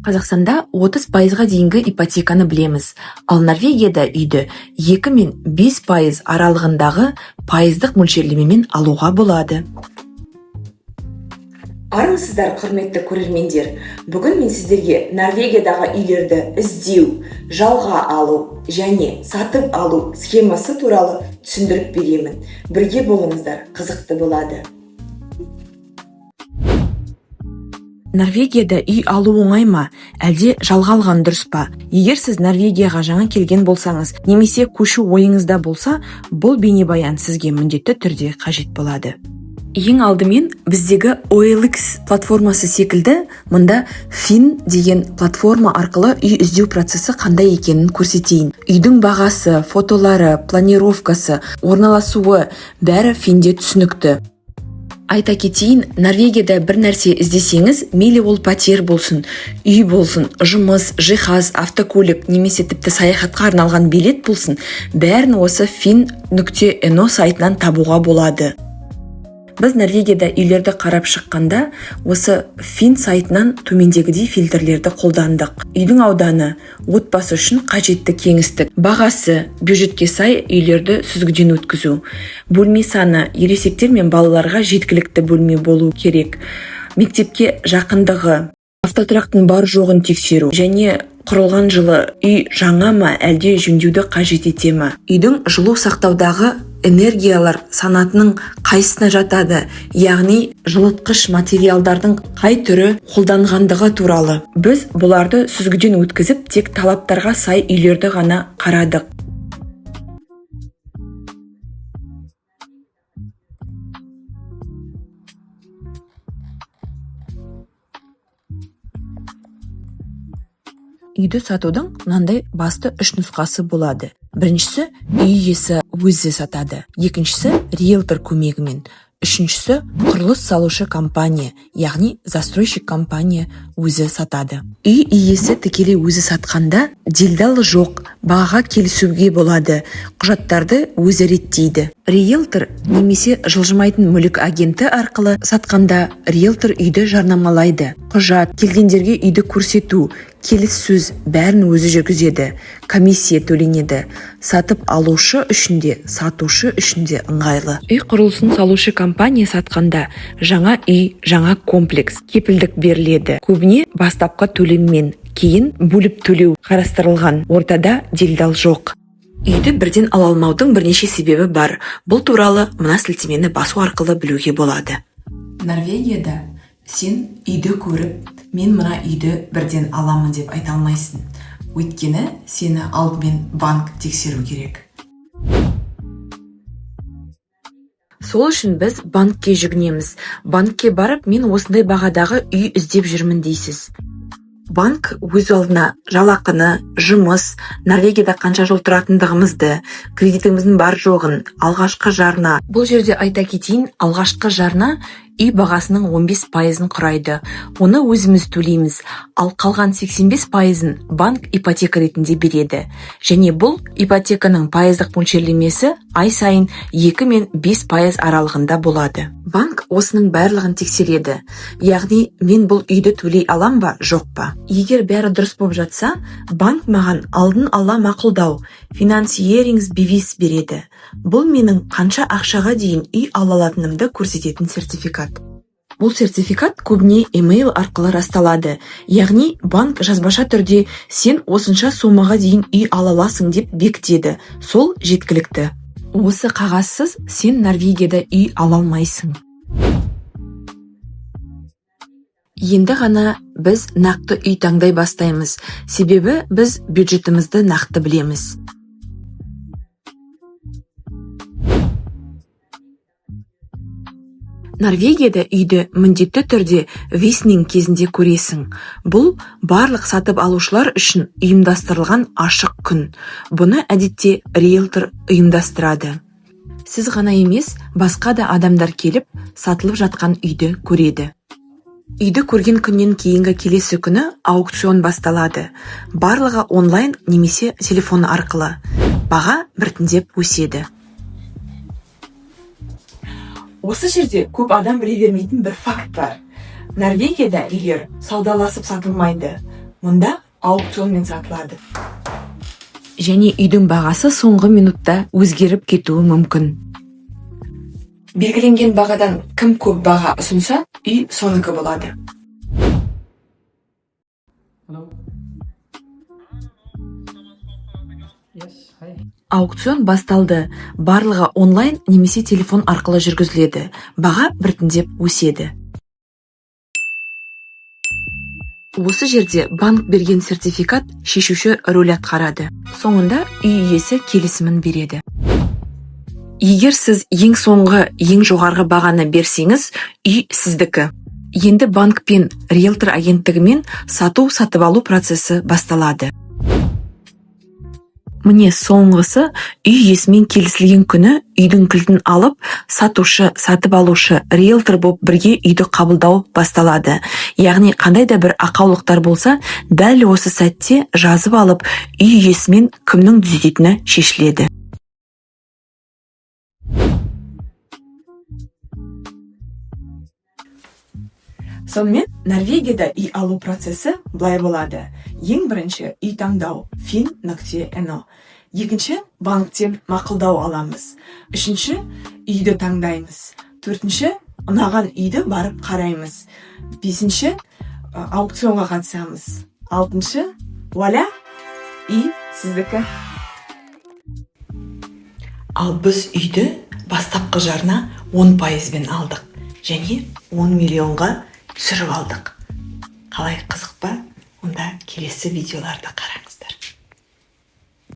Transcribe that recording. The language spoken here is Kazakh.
Қазақстанда 30%-ға дейінгі ипотеканы білеміз, ал Норвегияда үйді 2 мен 5% аралығындағы пайыздық мөлшерлемемен алуға болады. Армысыздар, құрметті көрермендер! Бүгін мен сіздерге Норвегиядағы үйлерді іздеу, жалға алу және сатып алу схемасы туралы түсіндіріп беремін. Бірге болыңыздар, қызықты болады. Норвегияда үй алу оңай ма, әлде жалға алған дұрыс па? Егер сіз Норвегияға жаңа келген болсаңыз немесе көшу ойыңызда болса, бұл бейнебаян сізге міндетті түрде қажет болады. Ең алдымен біздегі OLX платформасы секілді мұнда Finn деген платформа арқылы үй іздеу процесі қандай екенін көрсетейін. Үйдің бағасы, фотолары, планировкасы, орналасуы – бәрі Финде түсінікті. Айта кетейін, Норвегияда бір нәрсе іздесеңіз, мейлі ол пәтер болсын, үй болсын, жұмыс, жиһаз, автокөлік немесе тіпті саяхатқа арналған билет болсын, бәрін осы finn.no сайтынан табуға болады. Біз Норвегияда үйлерді қарап шыққанда, осы Finn сайтынан төмендегідей фильтрлерді қолдандық: үйдің ауданы, отбасы үшін қажетті кеңістік, бағасы, бюджетке сай үйлерді сүзгіден өткізу, бөлме саны, ересектер мен балаларға жеткілікті бөлме болу керек, мектепке жақындығы, автотұрақтың бар жоғын тексеру және құрылған жылы, үй жаңа ма, әлде жөндеуді қажет ете ма, үйдің жылу сақтаудағы энергиялар санатының қайсысына жатады, яғни жылытқыш материалдардың қай түрі қолданғандығы туралы. Біз бұларды сүзгіден өткізіп, тек талаптарға сай үйлерді ғана қарадық. Үйді сатудың мынандай басты үш нұсқасы болады. Біріншісі – үй иесі өзі сатады, екіншісі – риэлтор көмегімен, үшіншісі – құрылыс салушы компания, яғни застройщик компания өзі сатады. Үй иесі тікелей өзі сатқанда делдал жоқ, бағаға келісуге болады, құжаттарды өзі реттейді. Риэлтор немесе жылжымайтын мүлік агенті арқылы сатқанда риэлтор үйді жарнамалайды, құжат, келгендерге үйді көрсету, келіссөз бәрін өзі жүргізеді, комиссия төленеді. Сатып алушы үшін де, сатушы үшін де ыңғайлы. Үй құрылысын салушы компания сатқанда жаңа үй, жаңа комплекс, кепілдік беріледі. Көбіне бастапқы төлеммен, кейін бөліп төлеу қарастырылған, ортада делдал жоқ. Үйді бірден ала алмаудың бірнеше себебі бар. Бұл туралы мына сілтемені басу арқылы білуге болады. Норвегияда сен үйді көріп, мен мына үйді бірден аламын деп айта алмайсың, өйткені сені алдымен банк тексеру керек. Сол үшін біз банкке жүгінеміз. Банкке барып, мен осындай бағадағы үй іздеп жүрмін дейсіз. Банк өз алдына жалақыны, жұмыс, Норвегияда қанша жыл тұратындығымызды, кредитіміздің бар жоғын, алғашқы жарна. Бұл жерде айта кетейін, алғашқы жарна үй бағасының 15%-ын құрайды. Оны өзіміз төлейміз, ал қалған 85%-ын банк ипотека ретінде береді. Және бұл ипотеканың пайыздық мөлшерлемесі ай сайын 2 мен 5% аралығында болады. Банк осының барлығын тексереді, яғни мен бұл үйді төлей алам ба, жоқ па. Егер бәрі дұрыс болып жатса, банк маған алдын ала мақұлдау, finansieringsbevis береді. Бұл менің қанша ақшаға дейін үй ала алатынымды көрсететін сертификат. Бұл сертификат көбіне емейл арқылы расталады, яғни банк жазбаша түрде сен осынша сомаға дейін үй ала аласың деп бекітеді. Сол жеткілікті. Осы қағазсыз сен Норвегияда үй ала алмайсың. Енді ғана біз нақты үй таңдай бастаймыз, себебі біз бюджетімізді нақты білеміз. Норвегияда үйді міндетті түрде visning кезінде көресің. Бұл барлық сатып алушылар үшін ұйымдастырылған ашық күн. Бұны әдетте риэлтор ұйымдастырады. Сіз ғана емес, басқа да адамдар келіп, сатылып жатқан үйді көреді. Үйді көрген күннен кейінгі келесі күні аукцион басталады. Барлығы онлайн немесе телефон арқылы. Баға біртіндеп өседі. Осы жерде көп адам біле бермейтін бір факт бар: Норвегияда үйлер саудаласып сатылмайды. Мұнда аукционмен сатылады және үйдің бағасы соңғы минутта өзгеріп кетуі мүмкін. Белгіленген бағадан кім көп баға ұсынса, үй соныкі болады. Hello. Yes, hi. Аукцион басталды. Барлығы онлайн немесе телефон арқылы жүргізіледі. Баға біртіндеп өседі. Осы жерде банк берген сертификат шешуші рөл атқарады. Соңында үй иесі келісімін береді. Егер сіз ең соңғы, ең жоғарғы бағаны берсеңіз, үй сіздікі. Енді банкпен, риэлтор агенттігімен сату сатып алу процесі басталады. Міне, соңғысы үй иесімен келісілген күні үйдің кілтін алып, сатушы, сатып алушы, риэлтор болып бірге үйді қабылдау басталады. Яғни қандай да бір ақаулықтар болса, дәл осы сәтте жазып алып, үй иесімен кімнің түзететіні шешіледі. Сонымен, Норвегияда үй алу процесі былай болады. Ең бірінші үй таңдау, finn.no. Екінші, банктен мақұлдау аламыз. Үшінші, үйді таңдаймыз. Төртінші, ұнаған үйді барып қараймыз. Бесінші, аукционға қатысамыз. Алтыншы, вуаля, үй сіздікі. Ал біз үйді бастапқы жарна 10 пайызбен алдық және 10 миллионға түсіріп алдық. Қалай, қызық па? Онда келесі видеоларды қараңыздар.